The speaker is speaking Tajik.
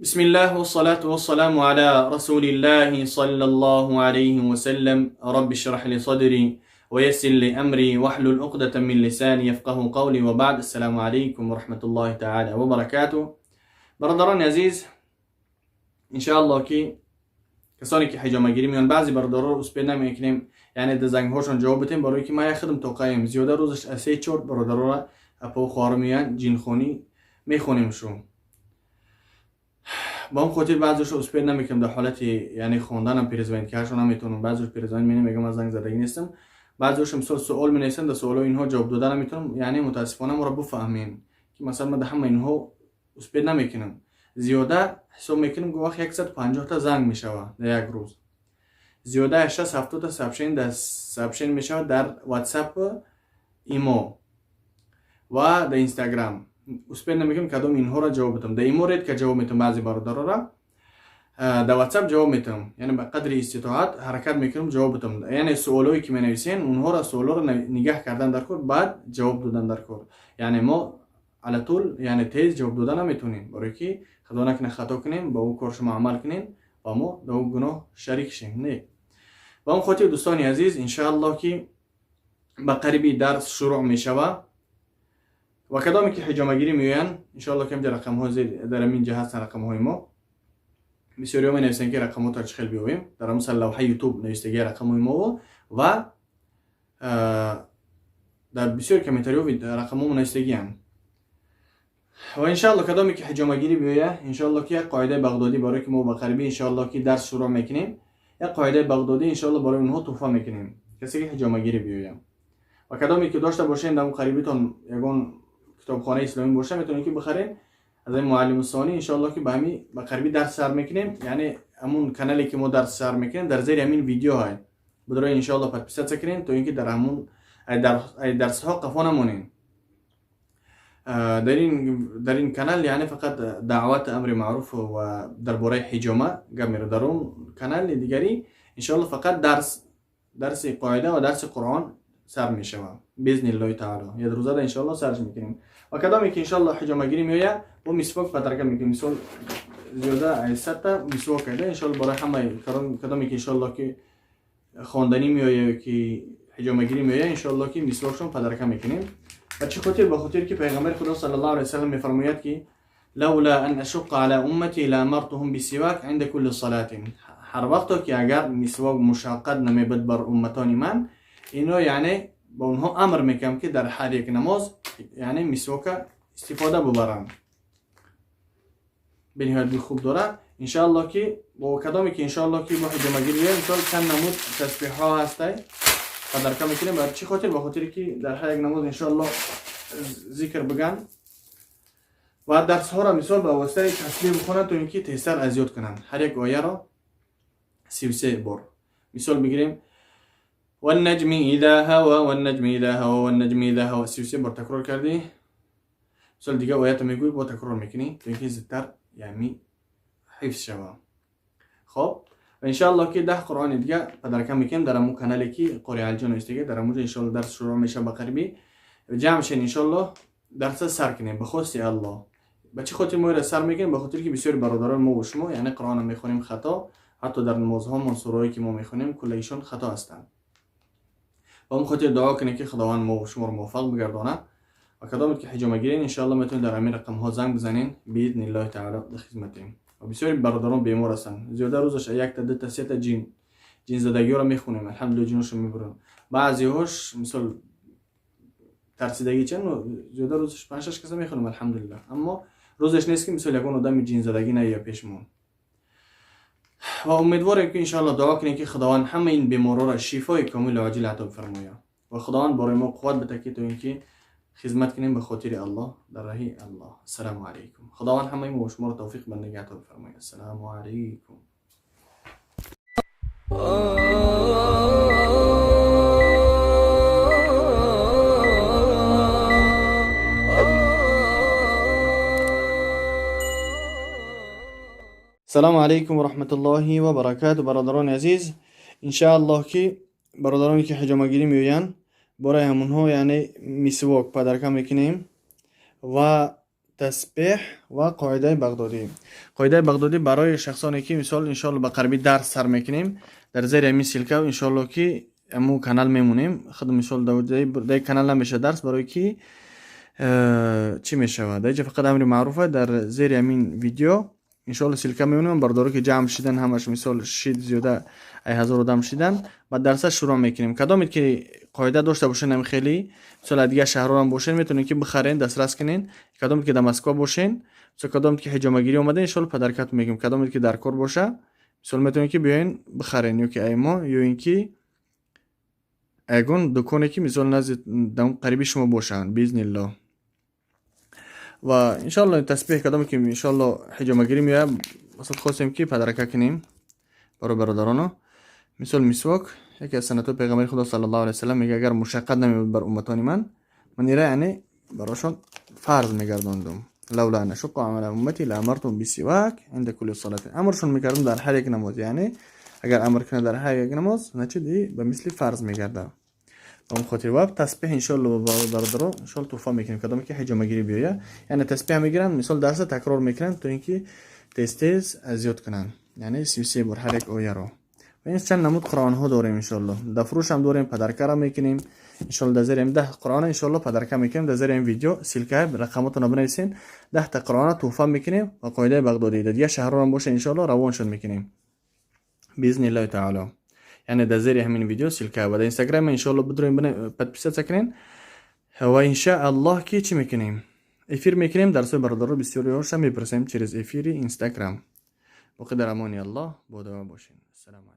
بسم الله والصلاة والسلام على رسول الله صلى الله عليه وسلم. رب اشرح لي صدري ويسر لي أمري واحلل عقدة من لساني يفقه قولي. وبعد، السلام عليكم ورحمة الله تعالى وبركاته. برادران عزیز، انشاءالله که کسانی که حجامه گیری میان، بعضی برادران رو успеть نمیکنیم، یعنی در زنگ هاشون جواب بدیم، برای که ما خودم توقعیم زیاده روزش از سه چهار برادران را اپا خواهر میان جینخونی میخونیم شو. با اون خاطر بعضیش успеть نمیکنم، در حالت یعنی خوندنم перезвонить که نمیتونم. بعضیش перезвонить می‌نیم، میگم از زنگ زدگی نیستم. بعضیش مثال سوال می در سوال اینها جواب دادن نمیتونم. یعنی متاسفانه ما رو بفهمین که مثلا ما در همه اینها успеть نمیکنم. زیاده حساب میکنم که وقت 150 تا زنگ میشوه در یک روز، زیاده 60 70 تا сообщение در сообщение میشوه در واتساپ، ایمو و در اینستاگرام. успеть نمیکنم کدام اینها را جواب بدم. در ایمو редко جواب میتم، بعضی برادرها را در واتساپ جواب میتم، یعنی به قدر استطاعت حرکت میکنم جواب بدم. یعنی سوالایی که مینویسین اونها را، سوالا را نگاه کردن در کار، بعد جواب دادن در کار. یعنی ما على طول یعنی تیز جواب دادن نمیتونیم، برای که خدا نکنه خطا کنیم، با او کار شما عمل کنیم و ما در او گناه شریک شیم. نه، با اون خاطر دوستان عزیز، انشاءالله که به قریبی درس شروع میشوه و کدامی که حجامه گیری میوین، انشاءالله که رقم ها زیر در اینجا هستن رقم های ما. بسیاری ها می نویسن که رقم ها تا چه خیلی بیایم. در مثلا لوحه یوتیوب نوشتگی رقم های ما و در بسیار کامنتاری ها رقم ها نوشتگی هم. و انشاءالله کدامی که حجامه گیری بیایه، انشاءالله که یک قاعده بغدادی برای که ما به قریبی انشاءالله که درس شروع میکنیم، یک قاعده بغدادی انشاءالله برای اونها تحفه میکنیم، کسی که حجامه گیری بیایه. و کدامی که داشته باشین، در اون قریبیتون یگان کتابخانه اسلامی باشه، میتونید که بخرین از این معلم ثانی. انشاءالله که به همین به قریبی درس سر میکنیم. یعنی همون کانالی که ما درس سر میکنیم در زیر همین ویدیو های بدرای انشاءالله подписаться کنین تا اینکه در همون درس ها قفا نمونین. در این کانال یعنی فقط دعوت، امر معروف و درباره حجامه گپ میره. در اون کانال دیگری انشاءالله فقط درس قاعده و درس قرآن سر میشه باذن الله تعالی. یک روزه انشاءالله سرش میکنیم. و کدامی که انشاءالله حجامه گیری میآید، با مسواک подарка میکنیم. مثال زیاده از 100 تا مسواک کرده انشاءالله برای همه کدامی که انشاءالله که خواندنی میآید که حجامه گیری میآید، انشاءالله که مسواکشون подарка میکنیم. و چه خاطر؟ به خاطر که پیغمبر خدا صلی الله علیه وسلم میفرماید که لولا ان اشق على امتي لامرتهم بالسواك عند كل صلاه. هر وقت که اگر مسواک مشقت نمیبد بر امتان من، اینو یعنی با اونها امر میکنم که در هر یک نماز یعنی مسواک استفاده ببرن. به نهایت خوب داره. انشاءالله که با کدامی که انشاءالله که با حجامه گیری، مثال چند نمود تسبیح ها هسته подарка میکنیم. بر چی خاطر؟ به خاطر که در هر یک نماز انشاءالله ذکر بگن و درس ها را مثال به واسطه تسبیح بخونن تا اینکه تیزتر از یاد کنن. هر یک آیه را 33 بار مثال بگیریم: والنجم اذا هوا، والنجم اذا هوا، والنجم اذا هوا. 33 بار تکرار کردی، مثال دیگه آیت میگوی، با تکرار میکنی تا اینکه زودتر یعنی حفظ شوه. خب، و انشاءالله که 10 قرآن دیگه подарка میکنیم در امو کانالی که قاری الجان دیگه. در اموجا انشاءالله درس شروع میشه. به قریبی جمع شین، انشاءالله درس سر کنیم به خواست الله. به چه خاطر ما سر میکنیم؟ به خاطر که بسیار برادران ما و شما یعنی قرآن میخونیم خطا، حتی در نمازها سورهایی که ما میخونیم کلیشون خطا هستند. و اون خاطر دعا کنیم که خداوند ما و شما رو موفق بگردانه. و کدامت که حجامه گیرین، انشاءالله میتونید در همین رقم ها زنگ بزنین. باذن الله تعالی در خدمتیم. و بسیاری برادران بیمار هستن، زیاده روزش یک تا دو تا سه تا جین زدگی رو میخونیم، الحمدلله جنشو میبرن. بعضی هاش مثال ترسیدگی چن، زیاده روزش 5 6 کسا میخونیم الحمدلله، اما روزش نیست که مثال یکون آدم جین زدگی نه پیشمون. و امیدواریم که انشاءالله دعا کنیم که خداوند همه این بیمارا را شفای کامل و عاجل عطا بفرماید و خداوند برای ما قوت بده که تو اینکه خدمت کنیم به خاطر الله، در راه الله. السلام علیکم. خداوند همه ما و شما را توفیق بندگی عطا بفرماید. السلام علیکم. سلام علیکم و رحمت الله و برکاته. برادران عزیز، انشاءالله که برادرانی که حجامه گیری میویند، برای همونها یعنی مسواک подарка میکنیم و Тасбеҳ ва қоидаи Бағдодӣ. Қоидаи Бағдодӣ барои шахсоне, ки мисол, иншоалло, ба қарибӣ дарс сар мекунем. Дар зери ҳамин ссылка, иншоалло, ки аму канал мемонем. Худ, мисол, дар канал намеша дарс, барое ки чӣ мешавад, дар инҷа фақат амри маъруфа. Дар зери ҳамин видео, иншоалло, ссылка мемонем. Бародаро, ки ҷамъ шидан, ҳамаш, мисол, шид, зиёда ай 1000 одам шидан ва дарса шурӯъ мекунем. Кадомед ки қоида дошта бошен, ами хеле, мисол, аз дигар шаҳрҳоам бошен, метавонед, ки бихарен, дастрас кунен. Кадомед ки дар Москва бошен, мисол, кадомед ки ҳиҷомагирӣ омада, иншоалло, подарка мекунем. Кадомед ки дар кор боша, мисол, метавонед, ки биёен, бихарен, ё ки ай мо, ё ин ки ягон дуконе, ки, мисол, назди қариби шумо бошанд, биизниллоҳ. Ва, иншоалло, тасбеҳ, кадоме ки, иншоалло, ҳиҷомагирӣ меояд, масал, хостем, ки подарка кунем барои бародароно. Мисол, мисвок яке аз суннатҳои паёмбари Худо саллаллоҳу алайҳи васаллам. Мега, агар мушаққат намебуд бар умматони ман, ман ира, яъне, барошон фарз мегардондум. لولا أن أشق على أمتي لأمرتهم بالسواك عند كل صلاة. Амршон мекардам дар ҳар як намоз. Яъне, агар амр кунад дар ҳар як намоз, значит, ба мисли фарз мегардад. Ба он хотир ва тасбеҳ, иншоалло, бародаро, иншоалло, туҳфа мекунем. Кадоме ки ҳиҷомагирӣ биёя, яъне тасбеҳ мегиранд, мисол, дарса такрор мекунанд, то ин ки тез тез зиёд кунанд, яъне 33 бор ҳар як ояро. Ва ин чанд намуд қуръонҳо дорем, иншоалло, дар фурӯшам дорем, подарка ра мекунем, иншоалло. Дар зери 10 қуръона, иншоалло, подарка мекунем. Дар зери ин видео ссылка, рақамотонро бинависен, 10-та қуръона туҳфа мекунем ва қоидаи Бағдодӣ. Дар дигар шаҳрҳоам боша, иншоалло, равоншон мекунем, биизниллаҳи таоло. Яъне, дар зери ҳамин видео ссылка ва дар Инстаграм, иншоалло, бидроем, подписаться кунен. Ва иншааллоҳ, ки чӣ мекунем, эфир мекунем дарсҳои бародаро. Бисёриҳоша мепурсем через эфири Инстаграм. Боқӣ дар амони Аллоҳ, бо дуо бошед. Ассалому.